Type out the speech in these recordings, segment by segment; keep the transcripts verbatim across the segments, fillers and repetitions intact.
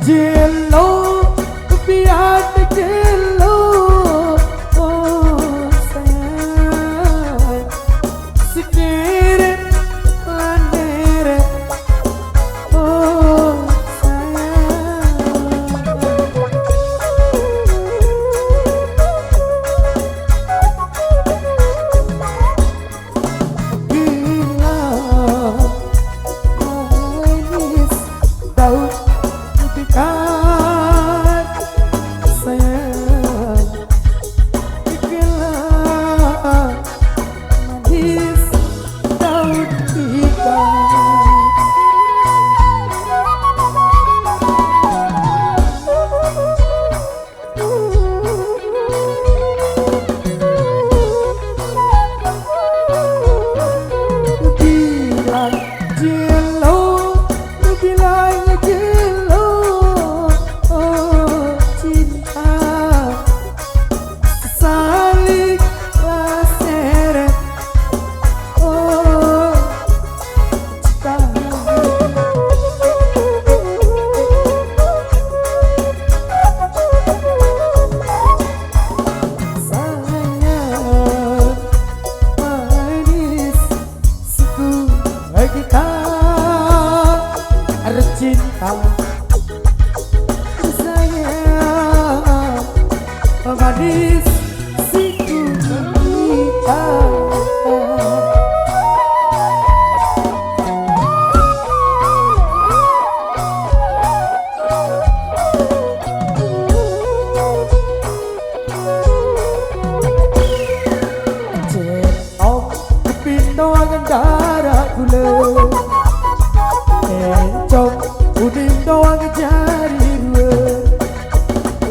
Jello, biar jello, oh sayang. Sederet, landeret, oh sayang. Gila, manis, daun ikan, sayang. Gila, manis, daun ikan. Bilang jello, bilang jello, oh cinta. Saling laseret, oh cinta. Sayang, manis siku kita cinta. Sayang, manis siku kita. Cek om, pindho ngendara kula. Encok, uning doang jari dua.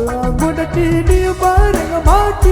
Lamun dini bareng mati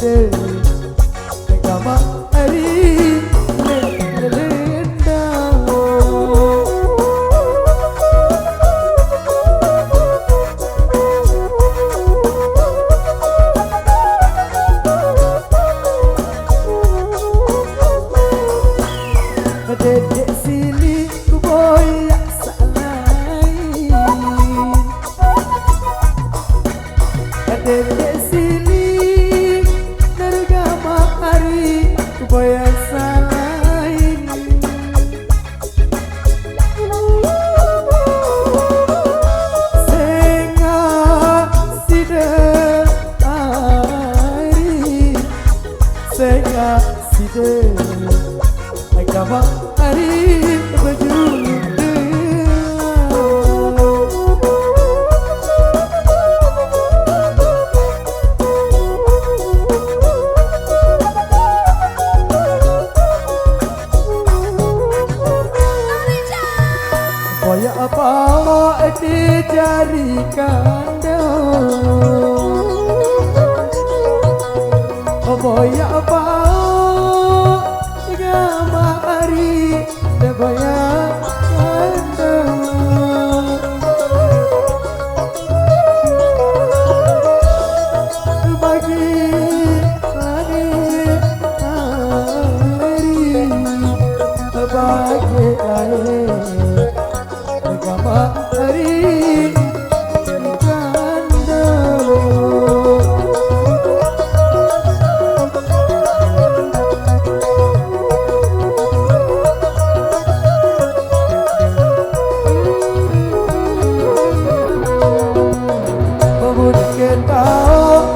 Te, te kama ari, le, le, le, nda. Dede sili ku boya salain. Dede sili narga mahari ku boya salain. Senga sida ari, senga sida. Agama ari baju. Boya apa di jari kandang. Boya apa agama ari. Bagi langit hari, bagi air, bagi hari.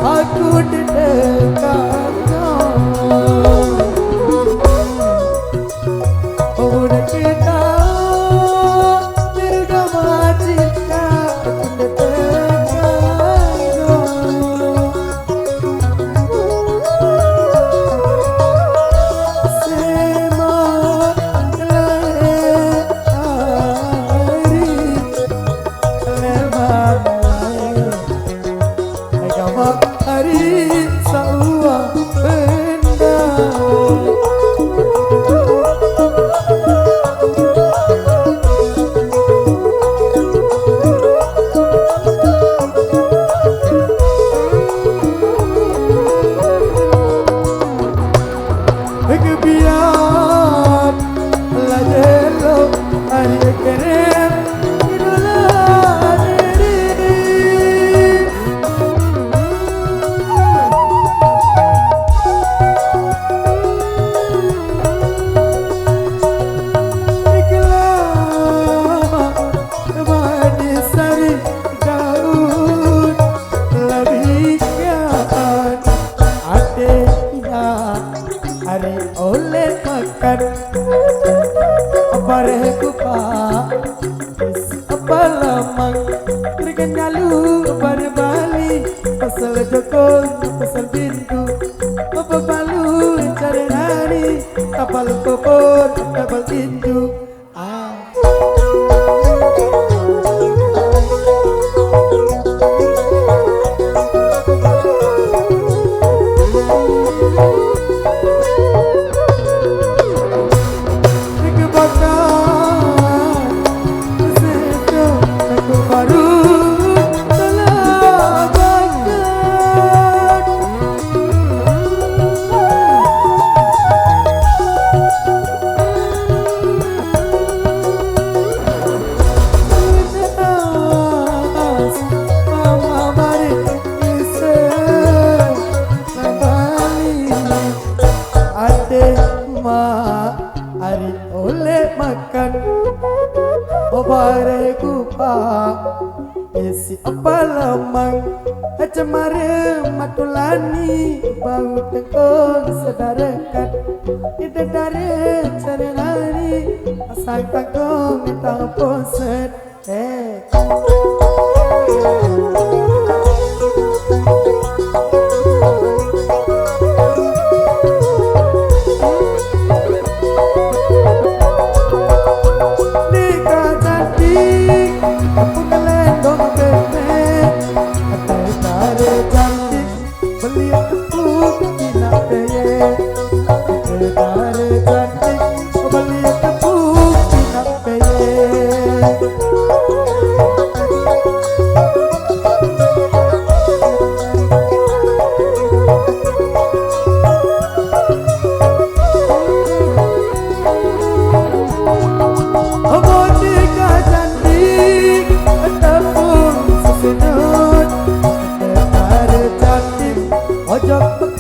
Aku ditekan. Hari saua benda. Kebiar lajelo ari kerem. Ari oleh makan. Apa reh kupa, apa lamang. Terkenyalu pada Bali. Pasal jokong, pasal bindu. Apa balu cara nari. Tapal popor, tapal tinju. Ate ma ari oleh makan. Obare kupa. Isi apa lamang, cemara matulani, bau tengkong sedarakan. Ida dare cara nari, asal tangkong minta poset. Eh. Nika cantik, aku kelendong bebek. Tari cantik, Beli tepung pinang peye, tare cantik. Beli tepung pinang peye. Boneka cantik, tepung sesedot, tare cantik, ojok